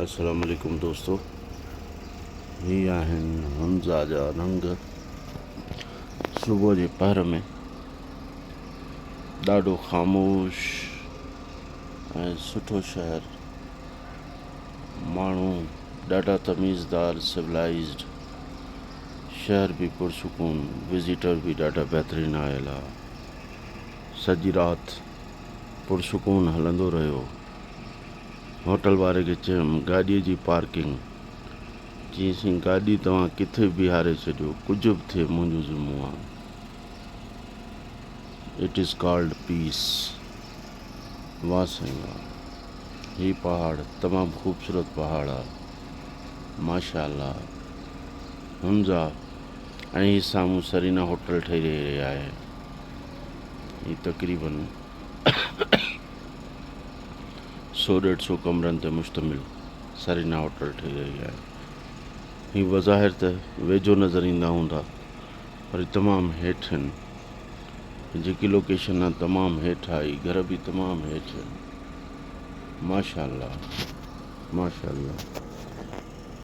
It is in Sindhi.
السلام عليڪم دوستو هي آهن حمزه جا رنگ صبح جي پهر ۾ ڏاڍو خاموش ۽ سٺو شهر ماڻهو ڏاڍا تميزدار سولائزڊ شهر به پرسڪون وزيٽر به ڏاڍا بهترين آيل آ سڄي رات پرسڪون هلندو رهيو هوٽل واري کي چيم، گاڏيء جي پارڪنگ. چيائين، گاڏي توهان ڪٿي به بيهاري ڇڏيو، ڪجهه به ٿئي منهنجو ذمو آ. It is called peace. واهه سائين واهه. هي پهاڙ تمام خوبصورت پهاڙ آ. ماشاء الله. هنزا ۽ هي سامهون سرينا هوٽل ٺهي رهي آهي. هي تقريبن. سو ڏيڍ سو ڪمرن تي مشتمل سرينا هوٽل ٺهي رهي آهي. هي بظاهر ته ويجهو نظر ايندا هوندا پر هي تمام هيٺ آهن. جيڪي لوڪيشن آهي تمام هيٺ آهي. هي گهر به تمام هيٺ آهن. ماشاء الله ماشاء الله.